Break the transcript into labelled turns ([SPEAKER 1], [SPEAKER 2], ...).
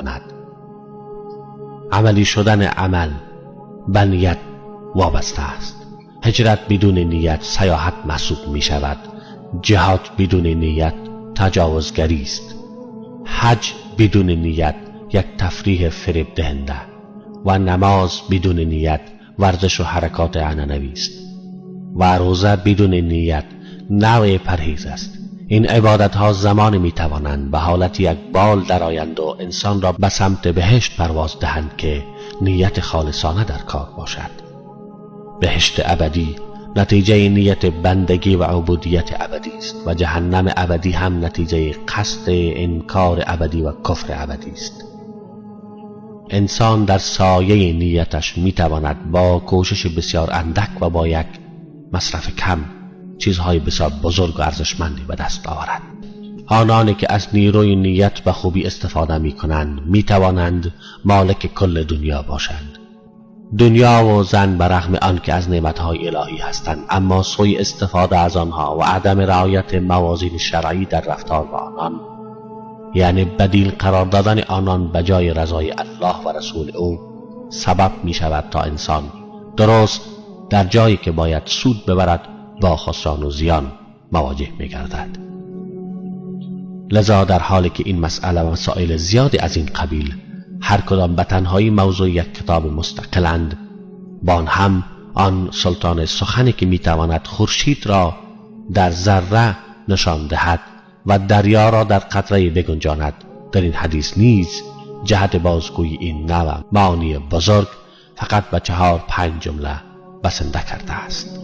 [SPEAKER 1] کند. عملی شدن عمل به نیت وابسته است. هجرت بدون نیت سیاحت محسوب می شود. جهاد بدون نیت تجاوزگری است. حج بدون نیت یک تفریح فریب دهنده و نماز بدون نیت ورزش و حرکات عنعنوی است و روزه بدون نیت نوع پرهیز است. این عبادت ها زمان می توانند به حالت یک بال درآیند و انسان را به سمت بهشت پرواز دهند که نیت خالصانه در کار باشد. بهشت ابدی نتیجه نیت بندگی و عبودیت ابدی است و جهنم ابدی هم نتیجه قصد انکار ابدی و کفر ابدی است. انسان در سایه نیتش میتواند با کوشش بسیار اندک و با یک مصرف کم چیزهای بسیار بزرگ و ارزشمندی به دست آورد. آنانی که از نیروی نیت به خوبی استفاده می کنند می توانند مالک کل دنیا باشند. دنیا و زن به رغم آنکه از نعمتهای الهی هستند، اما سوی استفاده از آنها و عدم رعایت موازین شرعی در رفتار با آنان، یعنی بدیل قرار دادن آنان به جای رضای الله و رسول او، سبب می شود تا انسان درست در جایی که باید سود ببرد با خسران و زیان مواجه می گردد. لذا در حالی که این مسئله و مسائل زیادی از این قبیل هر کدام به تنهایی موضوع یک کتاب مستقلند، با آن هم آن سلطان سخنی که میتواند خورشید را در ذره نشان دهد و دریا را در قطره بگنجاند، در این حدیث نیز جهت بازگویی این نوع معانی بزرگ فقط به 4-5 جمله بسنده کرده است.